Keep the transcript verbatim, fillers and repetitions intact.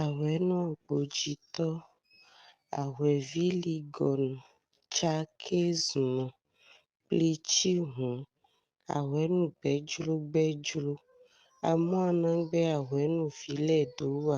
Awɛ̌nu agbojítɔ́, awɛ̌ví ligɔnu, cakézunnɔ, plicíhǔn, awɛ̌nu gbɛ́jlógbɛ́jló, amɔ́ a ná gbɛ́ awɛ̌nu vǐ lɛ́ɛ dó a?